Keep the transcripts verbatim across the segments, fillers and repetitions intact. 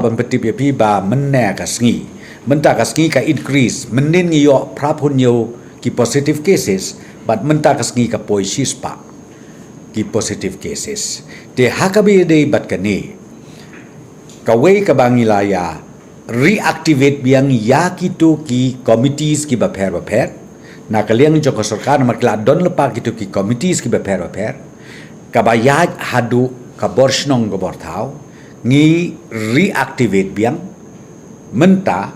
Ban pyntip ïa phi ba mynne ka sngi, mynta ka sngi ka increase, mynnin ngi ïoh phra phew hynñiew ki positive cases, bad mynta ka sngi ka poi shispah ki positive cases. Te ha kaba ïadei bad kane, kawei kaba ngi la ïa reactivate biang ïa kito ki committees kiba pher ba pher. Na ka liang jong ka sorkar namar ki la don lypa kito ki committees kiba pher ba pher, kaba ïaid haduh ka bor shnong ka bor thaw, ngi reactivate biang mynta,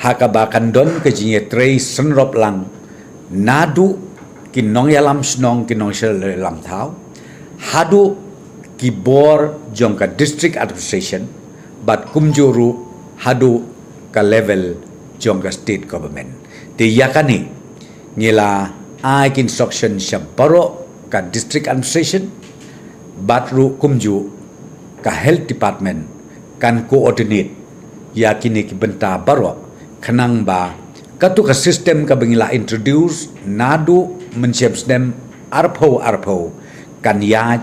ha kaba kan don ka jingïatrei synrop lang naduh ki nongïalam shnong, ki nongïalam thaw, haduh ki bor jong ka district administration, bad kumjuh ruh haduh ka level jong ka state government. Te ïa kane ngi la ai ki instruction sha baroh ka district administration, bad ruh kumjuh ka health department kan coordinate ïa kine ki bynta baroh, khnang ba kato ka system kaba ngi la introduce naduh mynshem snem arphew arphew kan ïaid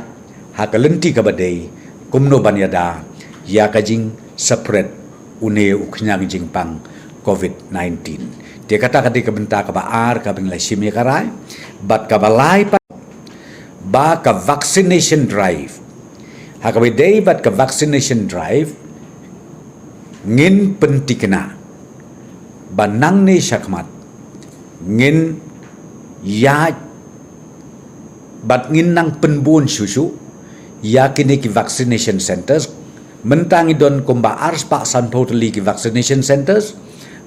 ha ka lynti kaba dei, kumno ban ïada ïa ka jing spread une u khñiang jingpang covid nineteen. Te kata ka dei ka bynta kaba ar kaba ngi la shim ïa ka rai, bad kaba lai pat ba ka vaccination drive. Ha kaba ïadei bad ka vaccination drive, ngin pyntikna ba nangne shakhmat ngin ïaid bad ngin nang pynbun shuh shuh ïa kine ki vaccination centers. Mynta ngi don kumba arspah sanphew tylli ki vaccination centers,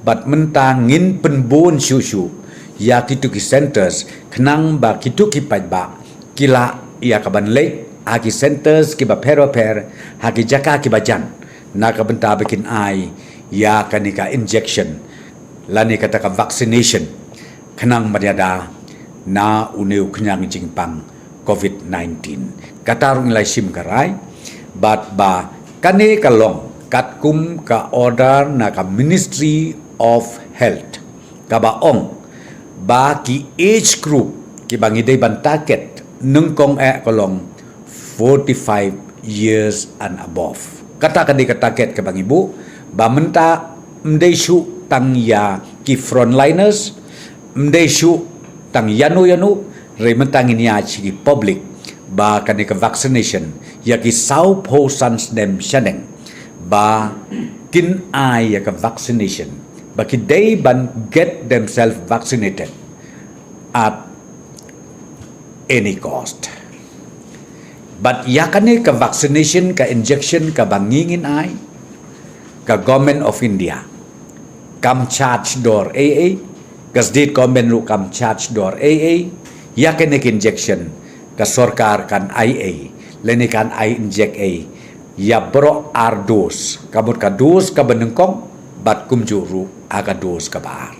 bad mynta ngin pynbun shuh shuh ïa kito ki centers, khnang ba kito ki paidbah ki lah ïa ka ban leit ha ki centers kiba pher ba pher, ha ki jaka kiba jan, na ka bynta ba kin ai ïa kane ka injection lane kata ka vaccination, khnang ban ïada na une u khñiang jingpang covid nineteen. Kata ruh ngi la shim ka rai, bad ba kane ka long katkum ka order na ka Ministry of Health, kaba ong ba ki age group kiba ngi dei ban target nyngkong eh ka long forty-five years and above. Kata ka dei ka target kaba ngi buh, ba mynta ym dei shuh tang ïa ki frontliners, ym dei shuh tang ïano ïano, hynrei mynta ngin ïaid sha ki public, ba kane ka vaccination ïa ki sawphew san snem shaneng ba kin ai ïa ka vaccination, ba ki dei ban get themselves vaccinated at any cost. Bad ïa kane ka vaccination, ka injection kaba ngi ngin ai, ka Government of India kam charge dor ei ei, ka state government ruh kam charge dor ei ei. Ïa kane ka injection ka sorkar kan ai ei, lane kan ai inject ei ïa baroh ar dose, ka mut ka dose kaba nyngkong bad kumjuh ruh ha ka dose kaba ar.